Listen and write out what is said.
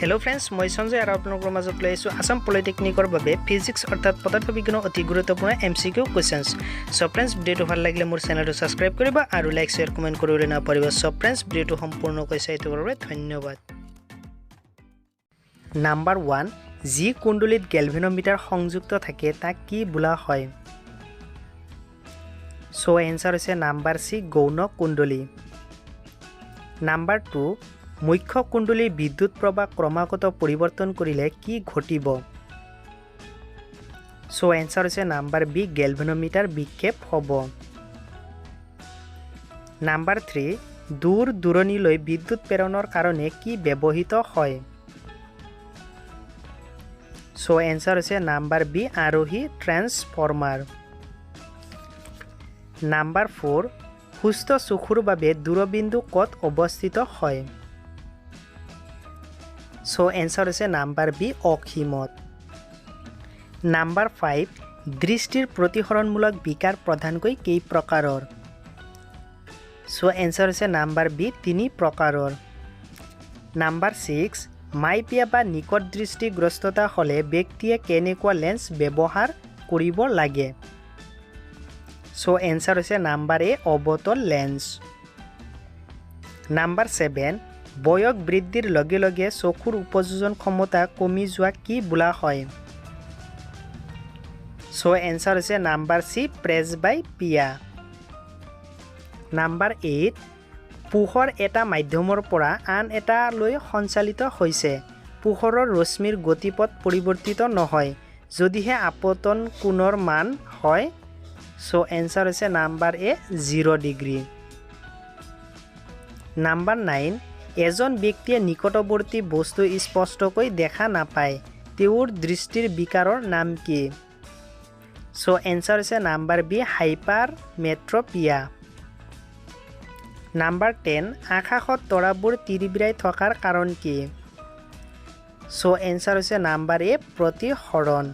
Hello' friends, মই সঞ্জয় আৰু আপোনালোকৰ মাজত লৈ আহিছোঁ আছাম পলিটেকনিকৰ বাবে ফিজিক্স অৰ্থাৎ পদাৰ্থ বিজ্ঞানৰ অতি গুৰুত্বপূৰ্ণ MCQ questions. চ' ফ্ৰেণ্ডছ, ভিডিঅ'টো ভাল লাগিলে মোৰ চেনেলটো ছাবস্ক্ৰাইব কৰিব আৰু লাইক, শ্বেয়াৰ, কমেণ্ট কৰিবলৈ নাপাহৰিব। চ' ফ্ৰেণ্ডছ, ভিডিঅ'টো সম্পূৰ্ণকৈ চাই থকাৰ বাবে ধন্যবাদ। নাম্বাৰ 1, যি কুণ্ডলীত গেলভেনোমিটাৰ সংযুক্ত থাকে তাক কি বোলা হয়? চ' এনচাৰ হৈছে নাম্বাৰ চি, গৌণ কুণ্ডলী। নাম্বাৰ 2, মুখ্য কুণ্ডলীৰ বিদ্যুৎ প্ৰবাহ ক্ৰমাগত পৰিৱৰ্তন কৰিলে কি ঘটিব? চ' এনচাৰ হৈছে নাম্বাৰ বি, গেলভেনোমিটাৰ বিক্ষেপ হ'ব। নাম্বাৰ 3, দূৰ দূৰণিলৈ বিদ্যুৎ প্ৰেৰণৰ কাৰণে কি ব্যৱহৃত হয়? চ' এনচাৰ হৈছে নাম্বাৰ বি, আৰোহী ট্ৰেন্সফৰ্মাৰ। নাম্বাৰ 4, সুস্থ চকুৰ বাবে দূৰবিন্দু ক'ত অৱস্থিত হয়? চ' এনচাৰ হৈছে নাম্বাৰ বি, অসীমত। নাম্বাৰ 5, দৃষ্টিৰ প্ৰতিসৰণমূলক বিকাৰ প্ৰধানকৈ কেই প্ৰকাৰৰ? চ' এনচাৰ হৈছে নাম্বাৰ বি, তিনি প্ৰকাৰৰ। নাম্বাৰ 6, মাইপিয়া বা নিকট দৃষ্টিগ্ৰস্ততা হ'লে ব্যক্তিয়ে কেনেকুৱা লেন্স ব্যৱহাৰ কৰিব লাগে? চ' এনচাৰ হৈছে নাম্বাৰ এ, অৱতল লেন্স। নাম্বাৰ 7, বয়স বৃদ্ধিৰ লগে লগে চকুৰ উপযোজন ক্ষমতা কমি যোৱা কি বোলা হয়? চ' এনচাৰ হৈছে নাম্বাৰ চি, প্ৰেছবাইপিয়া। নাম্বাৰ 8, পোহৰ এটা মাধ্যমৰ পৰা আন এটালৈ সঞ্চালিত হৈছে। পোহৰৰ ৰশ্মিৰ গতিপথ পৰিৱৰ্তিত নহয় যদিহে আপতন কোণৰ মান হয়। চ' এনচাৰ হৈছে নাম্বাৰ এ, 0 ডিগ্ৰী। নাম্বাৰ 9, এজন ব্যক্তিয়ে নিকটৱৰ্তী বস্তু স্পষ্টকৈ দেখা নাপায়, তেওঁৰ দৃষ্টিৰ বিকাৰৰ নাম কি? চ' এনচাৰ হৈছে নাম্বাৰ বি, হাইপাৰমেট্ৰপিয়া। নাম্বাৰ 10, আকাশত তৰাবোৰ তিৰবিৰাই থকাৰ কাৰণ কি? চ' এনচাৰ হৈছে নাম্বাৰ এ, প্ৰতিসৰণ।